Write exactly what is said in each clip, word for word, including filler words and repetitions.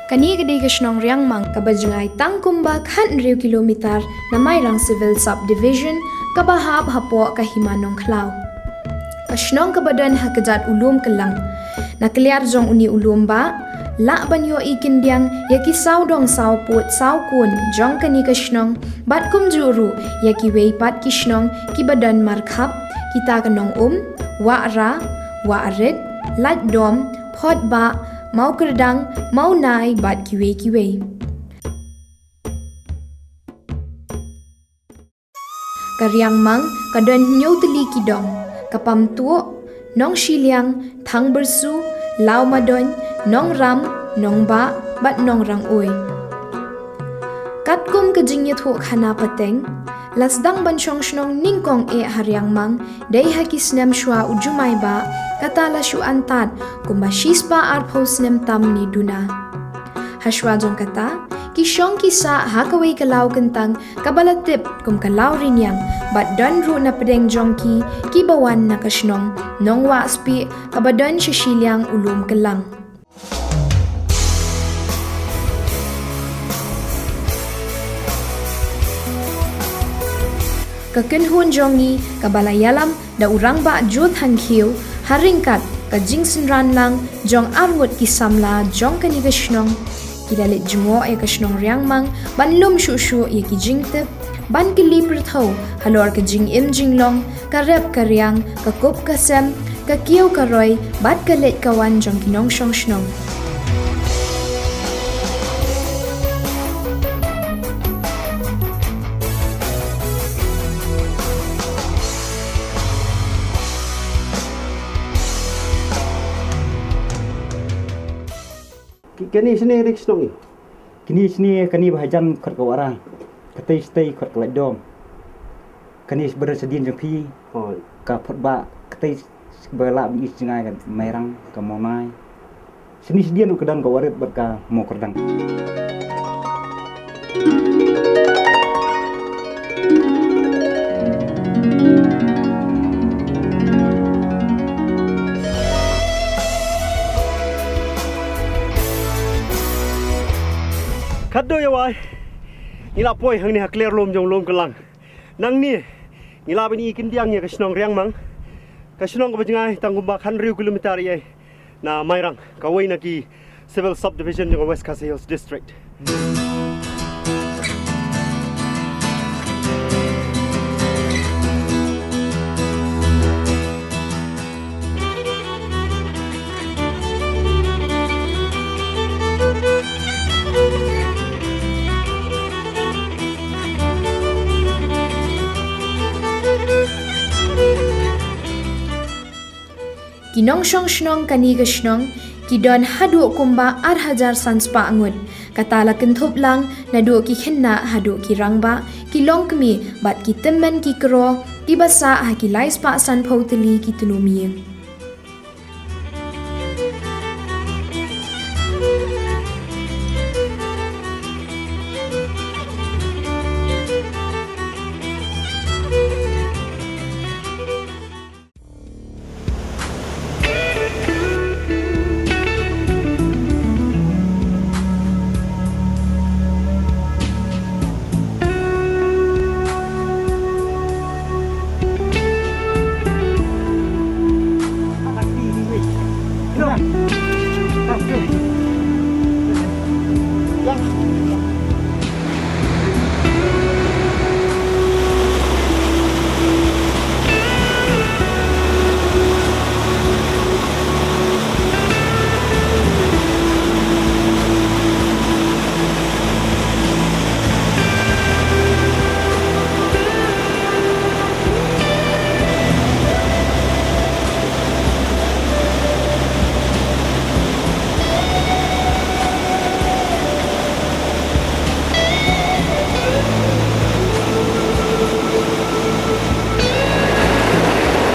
Kane ka dei ka shnong Riangmang kaba jngai tang kumba khathynriew kilometer na Mairang Civil Subdivision kaba hap hapoh ka Hima Nongkhlaw. Ka shnong kaba don ha kjat u lum Klang. Na kliar jong une u lum bah, lah ban ïohi khyndiat ïa ki sawdong sawpud sawkun jong kane ka shnong, bad kumjuh ruh ïa kiwei pat ki shnong kiba don markhap, kita ka Nongum, Wahra, Wahrit, Laitdom, Photbah, Mawkyrdang, Mawnai bad kiwei kiwei. Ka Riangmang ka don hynñiew tylli ki dong, ka Pamtuh, Nongshiliang, Thangbyrsu, Lawmadoiñ, Nongram, Nongbah bad Nongrang-ui. Katkum ka jingïathuhkhana pateng, la sdang ban shong shnong nyngkong eh ha Riangmang dei ha ki snem shuwa u Jumai bah, kata la shu antad kumba shispah arphew snem tam ne duna. Hashwa jong kata, ki shong ki sah ha kawei ka law kyntang kaba la tip kum ka Law Riniang, bad don ruh na pdeng jong ki kiba wan na ka shnong Nongwahspieh kaba don sha shiliang u lum Klang. Ka kynhun jong ngi kaba la ïalam da u Rangbah Joe Thangkhiew, ha ryngkat ka jingsynran lang jong arngut ki samla jong kane ka shnong, ki la leit jngoh ïa ka shnong Riangmang ban lum shuh shuh ïa ki jingtip, ban kylli pyrthew halor ka jingim jinglong, ka rep ka riang, ka kup ka sem, ka kiew ka roi bad ka leit ka wan jong ki nongshong shnong. Ki, kane shane ri shnong i? Kine shane, kane ba hajan khot ka Wahra, katei shatei khot ka Laitdom. Kane ba don shadien jong phi, oh, ka Photbah, katei ba lah ban i jngai ka Mairang, ka Mawnai. Shane shadien ruh ka don ka Wahrit bad ka Mawkyrdang. Khadduh ïa wai, ngi la poi hangne ha kliar lum jong lum Klang. Nangne ngi la ban i khyndiat ïa ka shnong Riangmang, ka shnong kaba jngai tang kumba khathynriew kilometer ïa na Mairang, kawei na ki Civil Subdivision jong ka West Khasi Hills District. Ki nongshong shnong kane ka shnong ki don haduh kumba ar hajar san spah ngut. Kata la kynthup lang naduh ki khynnah haduh ki rangbah, ki longkmie bad ki tymmen ki kro, kiba sah ha ki lai spah sanphew tylli ki tnum ïing.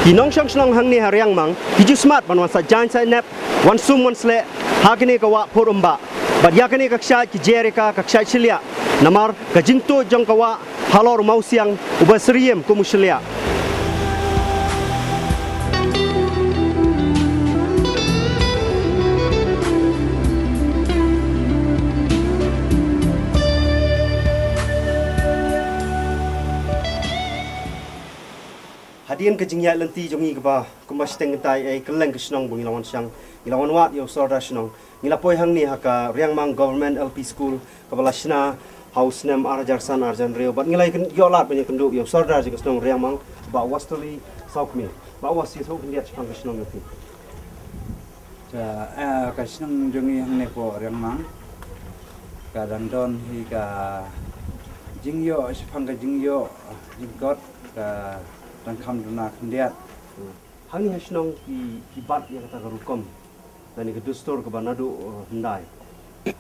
Ki nongshong shnong hangne ha Riangmang ki ju smat ban wan sait jaiñ sait nep, wan sum wan sleh ha kane ka wah Phurumbah. Bad ïa kane ka kshaid ki jer ïa ka ka kshaid shiliah, namar ka jingtuid jong ka wah halor u mawsiang uba syriem kum u shiliah. Hadien ka jingïaid lynti jong ngi kaba kumba shiteng kynta ei, kylleng ka shnong ba ngi la wan shang, ngi la wan wad ïa u sordar shnong. Ngi la poi hangne ha ka Riangmang Government L P School kaba la shna ha u snem ar hajar san ar hajar hynriew bad ngi la ïoh lad ban ïakynduh ïa u sordar jong ka shnong Riangmang, Bah Wastali Sawkmie. Bah Wastali, sngewbha khyndiat shaphang ka shnong jong phi. Ka, eh, ka shnong jong ngi hangne hapoh Riangmang ka dang don hi ka jingïoh, shaphang ka jingïoh jingkot ka dang kham duna khyndiat. Hangne ha shnong ki, ki bat ïa kata ka rukom lane ka dustur kaba naduh, eh, hyndai.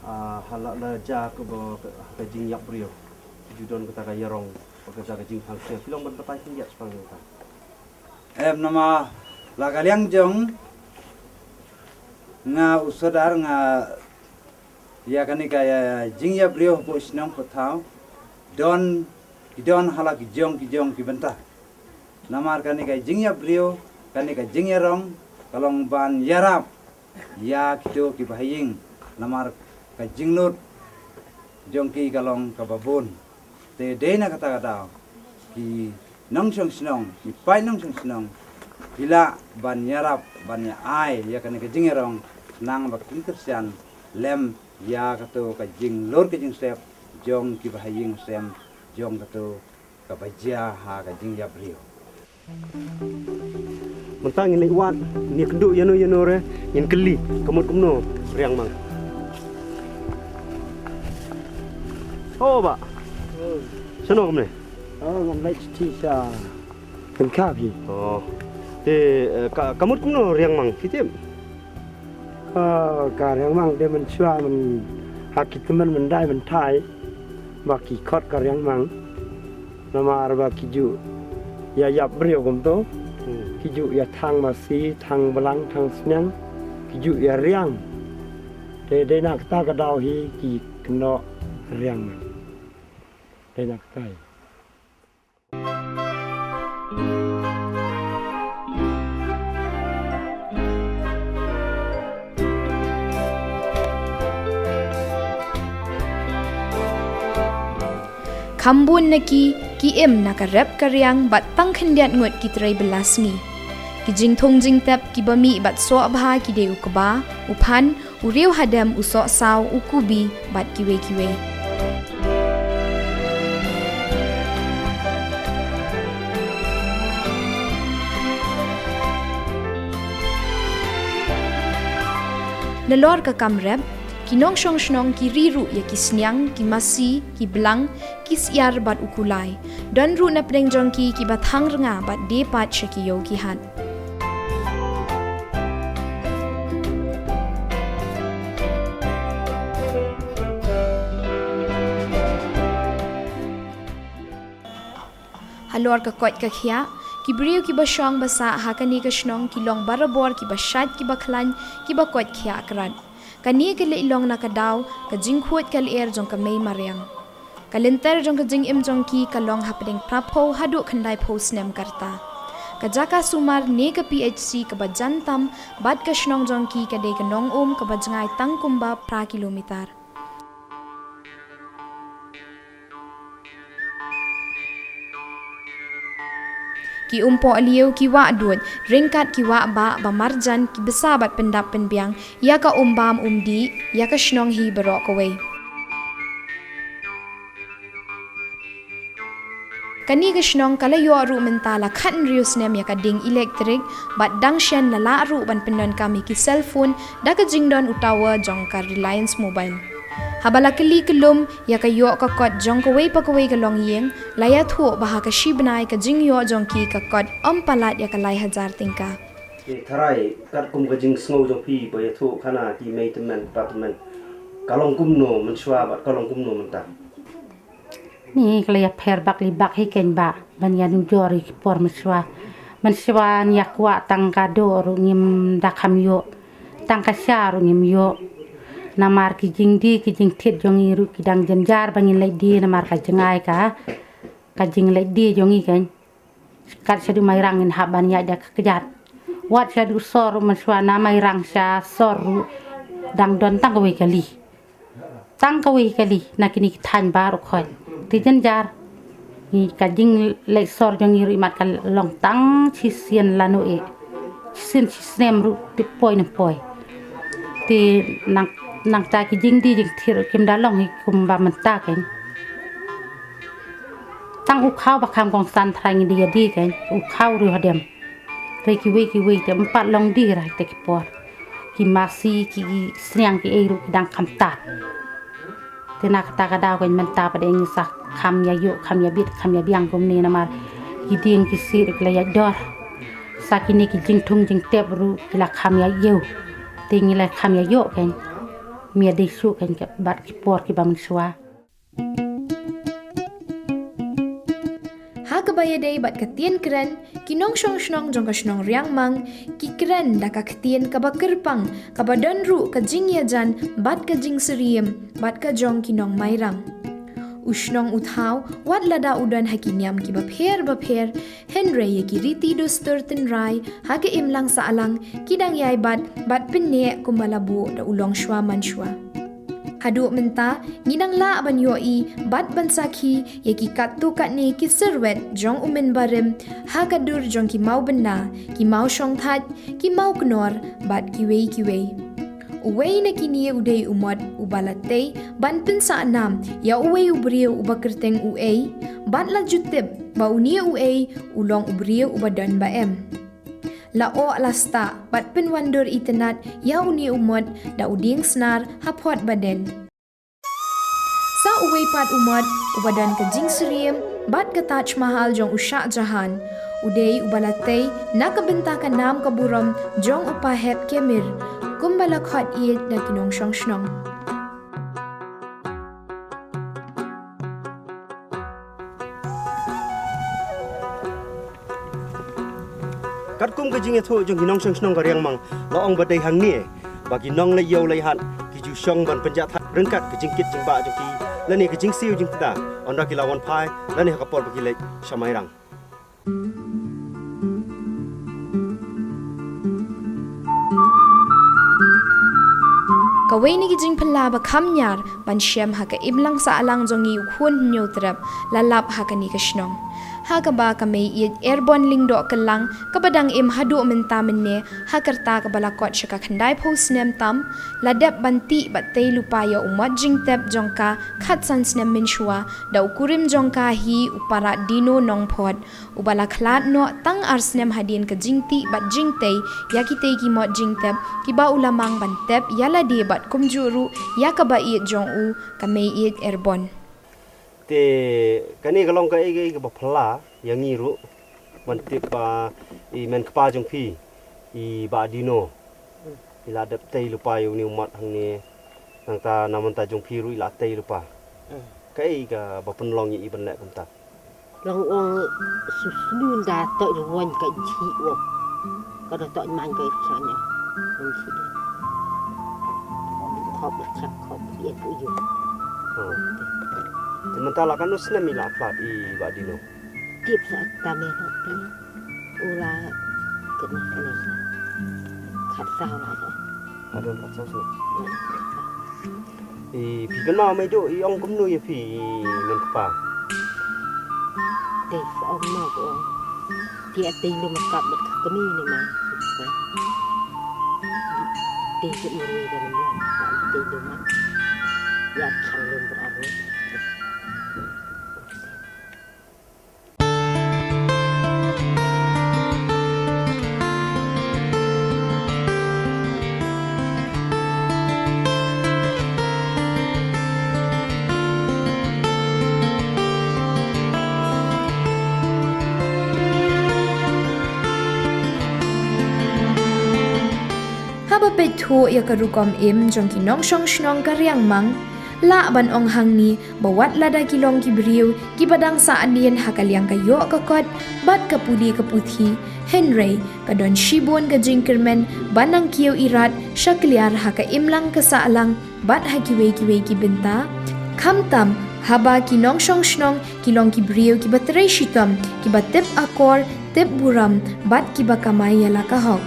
Ah, ha la, la jia kaba ka, ka jingïap briew. Ju don kata ka ïarong, kata ka jingthang shnong. Phi long ban batai khyndiat shaphang kata. Em, namar la ka liang jong nga u sordar nga ïa kane ka, ïa, jingïap briew hapoh shnong hapoh thaw don, ki don ha la ki jong ki jong ki bynta. Namar kane ka jingïap briew, kane ka jingïarong ka long ban ïarap ïa kito kiba ha ïing, namar ka jinglut jong ki ka long kaba bun. Te dei na kata ka daw ki nongshong shnong, ki paid nongshong shnong ki lah ban ïarap, ban ïa ai ïa kane ka jingïarong khnang ba kin kyrshan lem ïa kato ka jinglur ka jingsep jong kiba ha ïing sem jong kato kaba jia ha ka jingïap briew. Mynta ngin leit wad, ngin ïakynduh ïano ïano re, ngin kylli ka mut kumno Riangmang. Oh, Bah. Shano kumne? Oh, ngam leit sha. Pynkhap hi. Oh. Te, eh, ka, ka mut kumno Riangmang, phi tip? Ka, ka Riangmang de mynshuwa myn ha ki tymmen myndai myntai ba ki khot ka Riangmang. Namar ba ki ju ïa ïap briew kumto. Hmm. Ki ju ïa thang masi, thang blang, thang sniang. Ki ju ïa riang. Te dei na kata ka daw hi ki kynnoh Riangmang. Dei na kata hi. Kham bun na ki, ki im na ka rep ka riang bad tang khyndiat ngut ki trei bylla sngi. Ki jingthung jingtep kiba mih bad soh bha ki dei u kba, u phan, u riew hadem, u sohsaw, u kubi bad kiwei kiwei. Nalor ka kam rep, ki nongshong shnong ki ri ruh ïa ki sniang, ki masi, ki blang, ki syiar bad u kulai. Don ruh na pdeng jong ki kiba thang rnga bad die pat sha ki ïew ki hat. Halor ka koit ka khiah, ki briew kiba shong ba sah ha kane ka shnong ki long barabor kiba shait kiba khlaiñ, kiba koit khiah krat. Kane ka leit long na ka daw ka jingkhuid ka lyer jong ka mei mariang. Ka lynter jong ka jingim jong ki ka long hapdeng phra phew haduh khyndai phew snem ka rta. Ka jaka sumar ne ka P H C kaba jan tam bad ka shnong jong ki ka dei ka Nongum kaba jngai tang kumba phra kilometer. Ki umpohliew, ki wah dud, ryngkat ki wah bah ba marjan ki bsa bad pyndap pynbiang ïa ka um bam um dih, ïa ka shnong hi baroh kawei. Kane ka shnong ka la ïoh ruh mynta la khathynriew snem ïa ka ding elektrik, bad dang shen la lah ruh ban pyndonkam ïa ki cellphone da ka jingdon u tower jong ka Reliance Mobile. Haba la kylli kyllum ïa ka ïoh ka kot jong kawei pa kawei ka longïing, la ïathuh ba ha ka shi bnai ka jingïoh jong ki ka kot ym palat ïa ka lai hajar tyngka. Te tharai katkum ka jingsngew jong phi ba ïathuh khana ki mei tymmen pa tymmen, ka long kumno mynshuwa bad ka long kumno mynta? Ni ka la ïapher bak li bak hi kein bah ban ïanujor ïa ki por mynshuwa. Mynshuwa ngi ïa kwah tang ka doh ruh ngim da kham ïoh, tang ka sha ruh ngim ïoh. Namar ki jingdie ki jingthied jong ngi ruh ki dang jynjar ba ngin leit die namar ka jngai ka, ka jingleit die jong ngi kein. Kat shaduh Mairang ngin hap ban ïaid da ka kjat. Wat shaduh sor ruh mynshuwa na Mairang sha sor ruh dang don tang kawei kali. Tang kawei kali na kine ki thaiñ baroh khoit. Te jynjar. Ngi ka jingleit sor jong ngi ruh i mat ka long tang shisien lano e. Shisien shisnem ruh tip poi ne poi. Te nang, nangta ki jingdie jingthied ruh kim da long hi kumba mynta kein. Tang u khaw ba kham kongsan trai ngi die ïadie kein. U khaw ruh hadem. Re kiwei kiwei te ym pat long die ra te ki por. Ki masi ki sniang ki ei ruh ki dang kham tad. Te na kata ka daw kein mynta pat ngi sa kham ïa ïoh, kham ïa bit, kham ïa biang kumne namar ki dieng ki sih ruh ki la ïaid dor. Sa kine ki jingthung jingtep ruh ki la kham ïa ïew. Te ngi la kham ïa ïoh kein. Mia dei shuh kein bad ki por kiba mynshuwa. Ha kaba ïadei bad ka ktien kren, ki nongshong shnong jong ka shnong Riangmang ki kren da ka ktien kaba kyrpang, kaba don ruh ka jingïajan bad ka jingsyriem bad ka jong ki nong Mairang. U shnong u thaw wat lada u don ha ki niam kiba pher ba pher, hynrei ïa ki riti dustur tynrai ha ka imlang sahlang ki dang ïai bat bad pynneh kumba la buh da u longshuwa manshuwa. Haduh mynta ngi nang lah ban ïohi bad ban sakhi ïa ki katto katne ki syrwet jong u mynbarim ha ka dur jong ki mawbynda, ki mawshongthait, ki mawknor bad kiwei kiwei. Uwei na kine u dei u mot uba la tei ban pynsah nam ïa uwei u briew uba kyrteng u Ei, bad la ju tip ba une u Ei u long u briew uba don ba em. La oh la stah bad pynwandur itynnad ïa une u mot da u dieng snar ha phot ba den. Sa uwei pat u mot uba don ka jingsyriem bad ka Taj Mahal jong u Shah Jahan, u dei uba la tei na ka bynta ka nam ka burom jong u pahep Kemir, kumba la khot ïeit da ki nongshong shnong. Katkum ka jingïathuh jong ki nongshong shnong ka Riangmang, la ong ba dei hangne ba ki nongleit ïew leit hat ki ju shong ban pynjah thait ryngkat ka jingkit jingbah jong ki, lane ka jingsiew jingtda, ynda ki la wan phai lane ha ka por ba ki leit sha Mairang. Kawei na ki jingphylla ba kham ñiar ban shem ha ka imlang sahlang jong ngi u khun Hynñiewtrep la lap ha kane ka shnong. Ha kaba ka mei ïeit Erbon Lyngdoh Kyllang kaba dang im haduh mynta mynne ha ka rta kaba la kot sha ka khyndaiphew snem tam, la dep ban tih bad tei lypa ïa u mot jingtep jong ka khatsan snem mynshuwa da u kurim jong ka hi u Paradino Nongphot, uba la khlad noh tang ar snem hadien ka jingtih bad jingtei ïa kitei ki mot jingtep kiba u la mang ban tep ïa lade bad kumjuh ruh ïa kaba ïeit jong u, ka mei ïeit Erbon. Te kane ka long kaei kaei kaba phylla ïa ngi ruh ban tip ba i men kpa jong phi i Bah Dino i la dep tei lypa ïa une u mot hangne, nangta na mynta jong phi ruh i la tei lypa. Kaei kaba pynlong ïa i ban leh kumta? Long ong su snu nda toh ruwan ka ji ong. Ka da toh man ka i khan ya. Ong ji de. Khop la chak khop ïa pu yu. Oh. Te mynta la katno snem i la khlad i Bah Dino? Tip sa ta me la pi. U la kena snem sa. Khat sa la sa. Adon khat sa snem. I phi kynmaw mai do i ong kumno ïa phi i men kpa? Te sa ong ma ko. Phi a te lum kap mat ka kami ni ma. Te sa iri ka ni ma. Te lum ma. Ya chang lum bra ro. Haba peit thuh ïa ka rukom im jong ki nongshong shnong ka Riangmang, lah ban ong hangne ba wat lada ki long ki briew kiba dang sah dien ha ka liang ka ïoh ka kot bad ka pule ka puthi, hynrei ka don shibun ka jingkyrmen ban nang kiew irat shakliar ha ka imlang ka sahlang bad ha kiwei kiwei ki bynta. Khamtam haba ki nongshong shnong ki long ki briew kiba trei shitom, kiba tip akor, tip burom bad kiba kamai ïa la ka hok.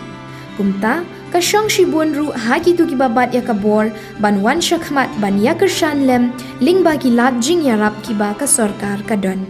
Kumta ka shong shibun ruh ha kito kiba bat ïa ka bor ban wan shakhmat ban ïakyrshan lem lyngba ki lad jingïarap kiba ka sorkar ka don.